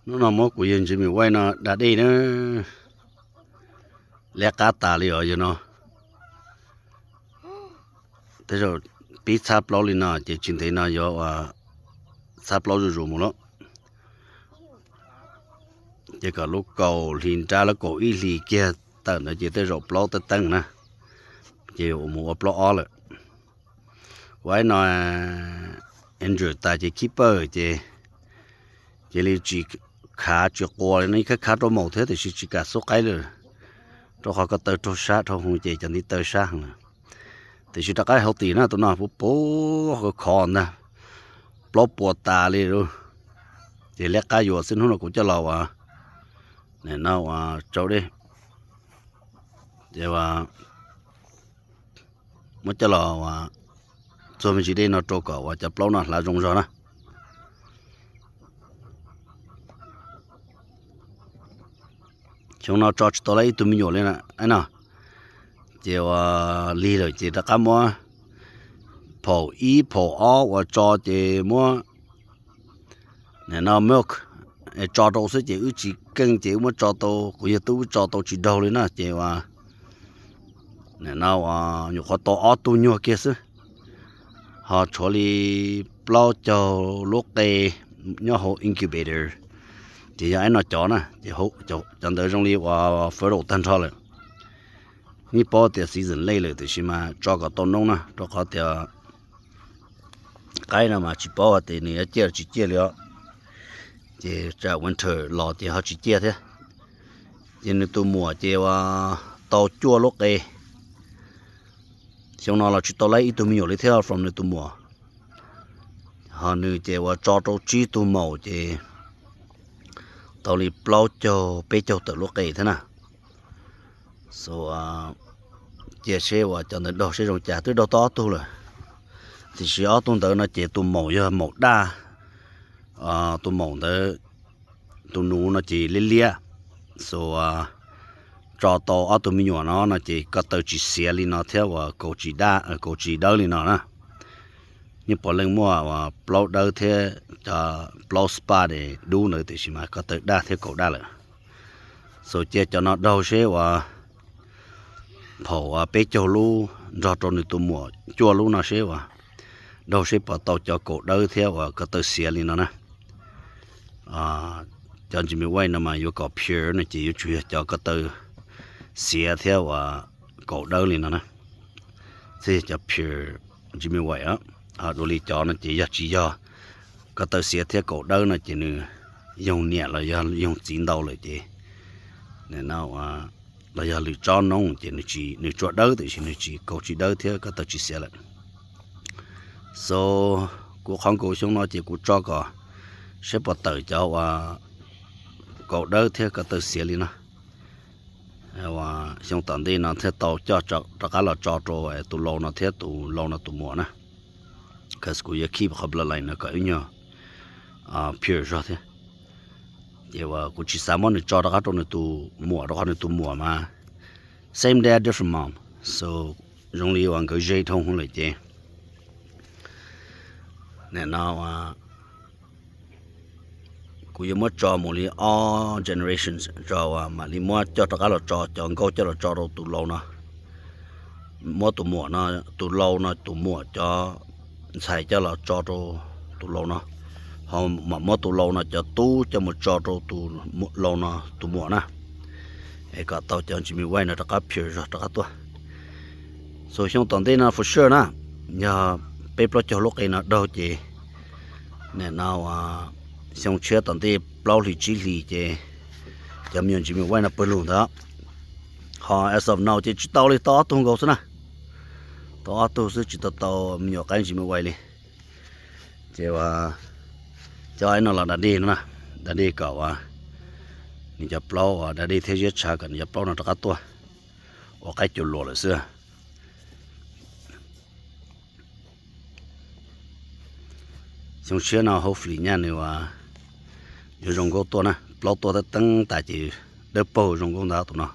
Hnub no muab kuv yawg Jimmy White no da dej na, liab qab tas li os yawg no. Tej zaum pib txhab plaub li no ces tsis ntev no yuav ua txhab plaub zuj zus mus lawm. Ces kom lub kaum hlis nrab lub kaum ib hlis kiag tawm ntawd ces tej zaum plaub teeb teeb na, ces mus ua plaub ob lawm. Ua ib no Andrew tas ces keeper ces cia li tsis khav tsis quas li no, ib khab khab rau maum thiab tiam sis tsis kam xub qaib lawm, rau qhov ko taw raug sab dhau hwv ces cov ntiv taw sab heev lawm. Tiam sis rov qab healthy na, tus no puv puv khov khov ntag, plaub puas tas li lauj. Ces liab qab yuav xwb, hnub no kuv coj los ua, nim no ua tsau dej, ces muab coj los ua txuag me ntsis dej no rau kom ua cov plaub no hlav zoo zog na. Xyoo no tso tsis tau lawm ib tug me nyuam li no, ces ua lig lawm ces rov qab muab phaum ib phaum ob ua tso ces muab nim no milk tso rau xwb ces wb tsis keej ces wb muab tso tau, kuv yawg tub wb tso tau tsis daug li na ces ua nim no ua nyuam qhuav tau ob tug nyuag kiag xwb, ho tshuav li plaub caug lub qe nyob hauv incubator, ces yog ib no cov na ces cov ntawd zoo li ua fertile tag nrho lawm. Yeej paub tias season late lawm tiam sis mas tso kom tau noob na, rau qhov tias qaib no mas tsis paub hais tias nws yuav ciaj los tsis ciaj li os. Ces tsam winter los ces ho tsis ciaj thiab. Ces nws tus muam ces ua tau cuaj lub qe. Xyoo no los tsis tau lawm ib tug me nyuam li thiab from nws tus muam. Ho nws ces ua tso rau tsib tug maum ces tau li plaub caug peb caug tawm lub qe thiab na. So cia seb ua cov ntawd daug seb zoo cas, twb daug tau ob tug lawm. Tiam sis ob tug ntawd no ces tus maum yog maum daj, tus maum ntawd, tus nuv no ces liab liab. So tso tau ob tug me nyuam no no ces ko taw tsis xiav li no thiab ua kaus tsis dawb li no na. Yeej puav leej muaj ua plaub dawb thiab cov plaub spot dub ntawd tiam sis mas ko taw daj thiab kaus daj lawm. So cia cov no daug seb ua phaum ua peb caug lub nrog rau nws tus muam cuaj lub no seb ua daug seb puas tau cov kaus dawb thiab ua ko taw xiav li no na. Cov Jimmy White no mas yuav kom pure no ces yuav tsum yog cov ko taw xiav thiab ua kaus dawb li no na, thiaj yog cov pure Jimmy White. Ho dua li cov no ces yog tsis yog ko taw xiav thiab kaus dawb no ces nws yoog niam los yog yoog txiv ntau lawm ces no los yog lwm tsob noob ces nws tsuas dawb tiam sis nws tsis kaus tsis dawb thiab ko taw tsis xiav lawm. So kuv qhov nkaus xyoo no ces kuv tso kom saib puas tawm cov ua kaus dawb thiab ko taw xiav li no. Xyoo tom ntej no thiaj tau coj rov qab los tso rau tus lau no thiab tus lau no tus muam na. Cause kuv yuav keep qhov bloodline no kom ib nyuag pure zog thiab. Ces kuv tsis xav muab nws tso rov qab rau nws tus muam rau qhov nws tus muam mas same dad different mom, so zoo li uas nkawd ze dhau hwv lawm ces nim no kuv yuav muab tso mus li ob generations tso uas mam li muab coj rov qab los tso, cov nkauj coj los tso rau tus lau no, muab tus muam no, tus lau no tus muam cov ntxhais coj los tso rau tus lau no, ho mam muab tus lau no cov tub coj mus tso rau tus lau no tus muam na, es kom tau cov Jimmy White no rov qab pure zog rov qab tuaj. So xyoo tom ntej no for sure na, yog peb plaub caug lub qe no daug ces nim no xyoo tshiab tom ntej plaub hlis tsib hlis ces cov me nyuam Jimmy White no pawg lug ntawd. Ho as of now ces tsis tau li, tau ob tug nkaus xwb na, tau ob tug xwb tsis tau tau me nyuam qaib Jimmy White li. Ces coj ib no los da dej no na, da dej kom uas nws cov plaub uas da dej thiab ziab tshav kom nws cov plaub no rov qab tuaj ua qaib cuag luam lawm xwb. Xyoo tshiab no hopefully nyaj nws uas yuav zoo nkauj tuaj na, plaub tuaj teeb teeb tas ces dawb paug zoo nkauj ntag tus no.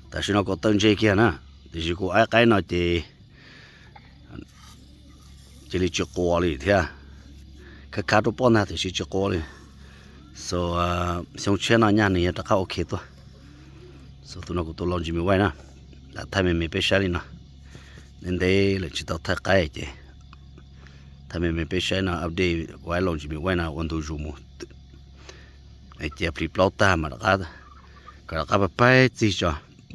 Tam sim no kuv taw ntse kiag na, tiam sis kuv aib qaib no ces cia li tsis quas li thiab. Khab khab rau pob ntag tiam sis tsis quas li. So xyoo tshiab no nyaj nws yog rov qab ok tuaj. So tus no kuv tus Long Jimmy White na. Lam thaij me me peb saib li no. Ntev ntev lawm tsis tau thaij qaib ces thaij me me peb saib no, update ua ib Long Jimmy White no ua ntu zus mus. Cia plis plaub tag mas rov qab, kom rov qab pab paib txig tso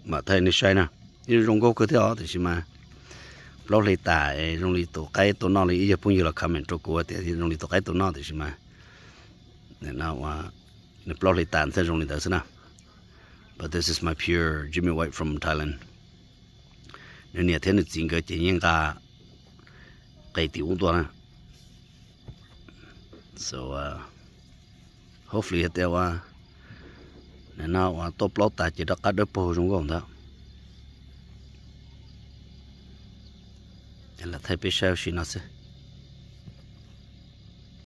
mam thaij nej saib na. Ib zoo nkauj kawg thiab os, tiam sis mas plaub hli tas zoo li tus qaib tua noj li, ib yog phooj ywg los comment rau kuv tias zoo li tus qaib tua noj, tiam sis mas nws plaub hli tas thiaj zoo li ntawd xwb na. But this is my pure Jimmy White from Thailand. Nws niam thiab nws txiv nkawd ces yeej nqa qe tim ub tuaj na. So hopefully tias ua, no ua tuaj plaub tas ces rov qab dawb paug zoo nkauj ntawd. Lam thaij peb saib ua si no xwb.